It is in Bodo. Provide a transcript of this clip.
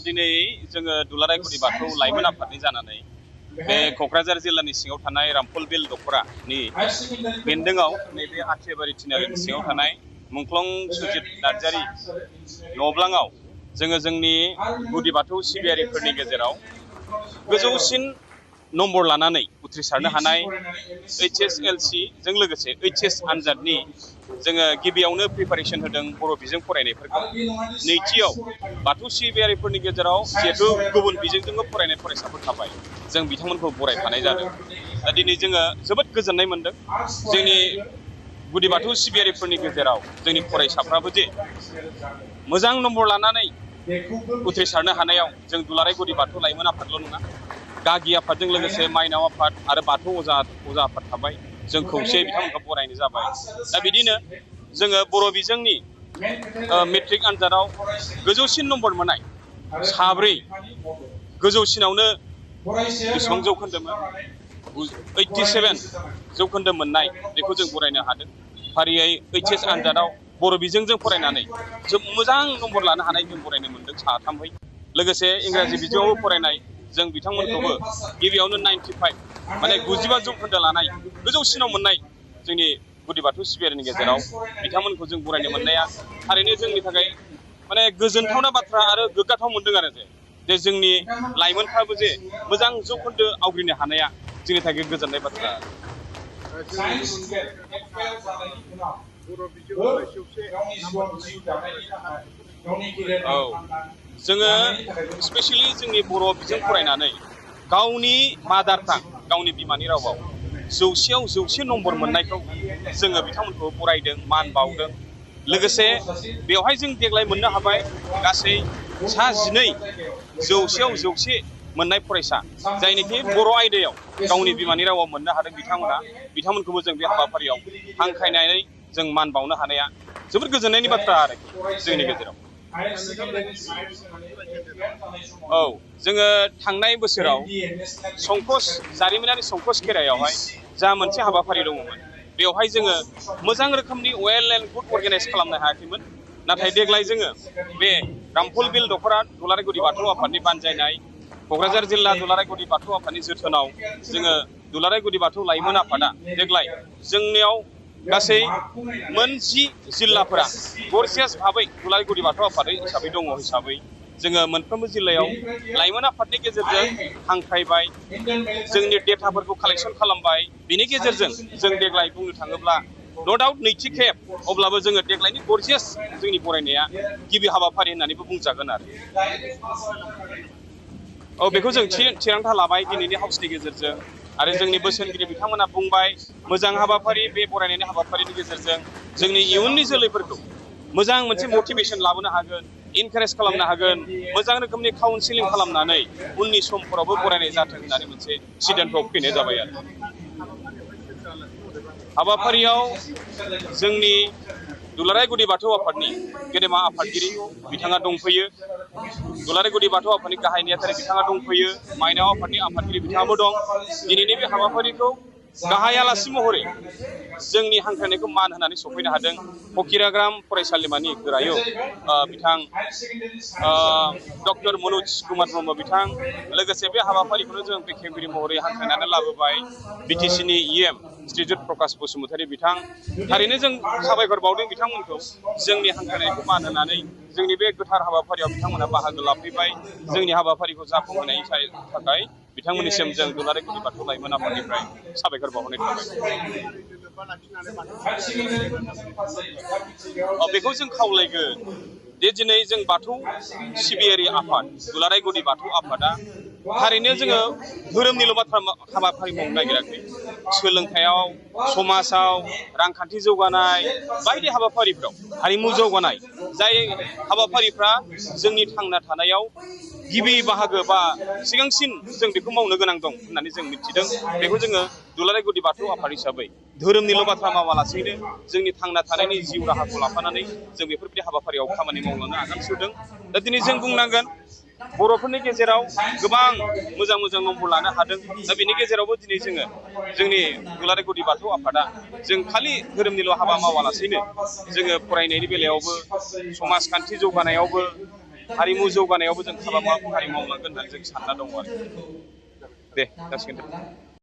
दिनै जोङो दुलाराय गुदि बाथौ लाइमोन आफादनि जानानै बे क'क्राझार जिल्लानि सिङाव थानाय रामफलबिल दख'रानि बेन्दोङाव नैबे आथियाबारि थिनालिनि सिङाव थानाय मुंख्लं सुजित नार्जारि न'ब्लाङाव जोङो जोंनि गुदि बाथौ सिबियारिफोरनि गेजेराव गोजौसिन नम्बर लानानै उथ्रिसारनो हानाय HSLC जों लोगोसे HS आनजादनि जोङो गिबियावनो प्रिपारेसन होदों बर' बिजों फरायनायफोरखौ। नैथियाव बाथौ सिबियारिफोरनि गेजेराव जिहेतु गुबुन बिजोंजोंबो फरायनाय फरायसाफोर थाबाय, जों बिथांमोनखौ बरायफानाय जादों। दा दिनै जोङो जोबोद गोजोननाय मोनदों जोंनि गुदि बाथौ सिबियारिफोरनि गेजेराव जोंनि फरायसाफ्राबो जे मोजां नम्बर लानानै उथ्रिसारनो हानायाव जों दुलाराय गुदि बाथौ लाइमोन आफादल' नङा, गागि आफादजों लोगोसे माइनाव आफाद आरो बाथौ अजा आफाद थाबाय, जों खौसे बिथांमोनखौ बरायनाय जाबाय। दा बिदिनो जोङो बर' बिजोंनि मेट्रिक आनजादाव गोजौसिन नम्बर मोननाय साब्रै, गोजौसिनावनो बेसेबां जौखोन्दोमोन 87 जौखोन्दो मोननाय बेखौ जों बरायनो हादों। फारियै HS आनजादाव बर' बिजोंजों फरायनानै मोजां नम्बर लानो हानाय जों बरायनो मोनदों साथामै। लोगोसे इंराजि बिजोङावबो फरायनाय जों बिथांमोनखौबो गिबियावनो 95 माने 95 जौखोन्दो लानाय गोजौसिनाव मोननाय जोंनि गुदि बाथौ सिबियारिनि गेजेराव बिथांमोनखौ जों बरायनो मोननाया थारैनो जोंनि थाखाय माने गोजोनथावना बाथ्रा आरो गोग्गाथाव मोनदों आरो जे जोंनि लाइमोनफ्राबो जे मोजां जौखोन्दो आवग्रिनो हानाया जोंनि थाखाय गोजोननाय बाथ्रा। औ, जोङो स्पेसियेलि जोंनि बर' बिजों फरायनानै गावनि मादार टां गावनि बिमानि रावाव 100आव 100 नम्बर मोननायखौ जोङो बिथांमोनखौ बरायदों, मान बावदों। लोगोसे बेवहाय जों देग्लाय मोननो हाबाय गासै सा 12 100आव 100 मोननाय फरायसा, जायनिखि बर' आयदायाव गावनि बिमानि रावाव मोननो हादों बिथांमोनखौबो जों बे हाबाफारियाव हांख्रायनानै जों मान बावनो हानाया जोबोद गोजोननायनि बाथ्रा आरोखि जोंनि गेजेराव। औ, जोङो थांनाय बोसोराव जारिमिनारि संकस खेरायावहाय जा मोनसे हाबाफारि दङमोन, बेवहाय जोङो मोजां रोखोमनि वेल एन्ड गुड अर्गानाइज खालामनो हायाखैमोन। नाथाय देग्लाय जोङो बे रामफलबिल दख'रा दुलाराय गुदि बाथौ आफादनि बानजायनाय, क'क्राझार जिल्ला दुलाराय गुदि बाथौ आफादनि जोथोनाव जोङो दुलाराय गुदि बाथौ लाइमोन आफादा देग्लाय जोंनियाव गासै मोन 10 जिल्लाफोरा गरसियास भाबै दुलाराय गुदि बाथौ आफाद हिसाबै दङ हिसाबै जोङो मोनफ्रोमबो जिल्लायाव लाइमोन आफादनि गेजेरजों हांख्रायबाय, जोंनि डेटाफोरखौ कालेक्सन खालामबाय। बिनि गेजेरजों जों देग्लाय बुंनो थाङोब्ला न' डाउट नैथि खेब, अब्लाबो जोङो देग्लायनि गरजियास जोंनि बरायनाया गिबि हाबाफारि होननानैबो बुंजागोन आरो। औ, बेखौ जों थिरांथा लाबाय दिनैनि हाउसनि गेजेरजों आरो जोंनि बोसोनगिरि बिथांमोना बुंबाय मोजां हाबाफारि, बे बरायनायनि हाबाफारिनि गेजेरजों जोंनि इयुननि जोलैफोरखौ मोजां मोनसे मटिभेसन लाबोनो हागोन, इनकारेज खालामनो हागोन, मोजां रोखोमनि काउन्सिलिं खालामनानै उननि समफोरावबो बरायनाय जाथों होननानै मोनसे सिद्धान्तआव फैनाय जाबाय आरो। हाबाफारियाव जोंनि दुलाराय गुदि बाथौ आफादनि गेदेमा आफादगिरि बिथाङा दंफैयो, दुलाराय गुदि बाथौ आफादनि गाहाय नेहाथारि बिथाङा दंफैयो, माइनाव आफादनि आफादगिरि बिथाङाबो दं। दिनैनि बे हाबाफारिखौ गाहाय आलासि महरै जोंनि हांख्रायनायखौ मान होनानै सफैनो हादों फकिराग्राम फरायसालिमानि गोरायुं बिथां डक्टर मनज कुमार ब्रह्म बिथां। लोगोसे बे हाबाफारिखौनो जों बेखेवगिरि महरै हांख्रायनानै लाबोबाय BTCनि EM श्रीजुत प्रकाश बसुमतारी बिथां। थारैनो जों साबायखर बावदों बिथांमोनखौ जोंनि हांख्रायनायखौ मान होनानै जोंनि बे गोथार हाबाफारियाव बिथांमोना बाहागो लाफैबाय। जोंनि हाबाफारिखौ जाफुंहोनायनि थाखाय बिथांमोननिसिम जों दुलाराय गुदि बाथौ लाइमोन आफादनिफ्राय साबायखर बावहरनाय थाबाय। बेखौ जों खावलायगोन दे दिनै जों बाथौ सिबियारि आफाद दुलाराय गुदि बाथौ आफादा थारैनो जोङो धोरोमनिल' बाथ्रा हाबाफारि मावनो नागिराखै। सोलोंथायाव, समाजाव, रांखान्थि जौगानाय बायदि हाबाफारिफ्राव, हारिमु जौगानाय, जाय हाबाफारिफ्रा जोंनि थांना थानायाव गिबि बाहागो बा सिगांसिन जों बेखौ मावनो गोनां दं होननानै जों मिथिदों। बेखौ जोङो दुलाराय गुदि बाथौ आफाद हिसाबै धोरोमनिल' बाथ्रा मावालासेनो जोंनि थांना थानायनि जिउ राहाखौ लाफानानै जों बेफोरबायदि हाबाफारियाव खामानि मावलांनो आगान सुरदों। दा दिनै जों बुंनांगोन बर'फोरनि गेजेराव गोबां मोजां मोजां नम्बर लानो हादों। दा बेनि गेजेरावबो दिनै जोङो जोंनि दुलाराय गुदि बाथौ आफादा जों खालि धोरोमनिल' हाबा मावालासेनो जोङो फरायनायनि बेलायावबो समाजखान्थि जौगानायावबो हारिमु जौगानायावबो जों हारि मावलांगोन होननानै जों सानना दङ आरो। दे जासिगोन दे।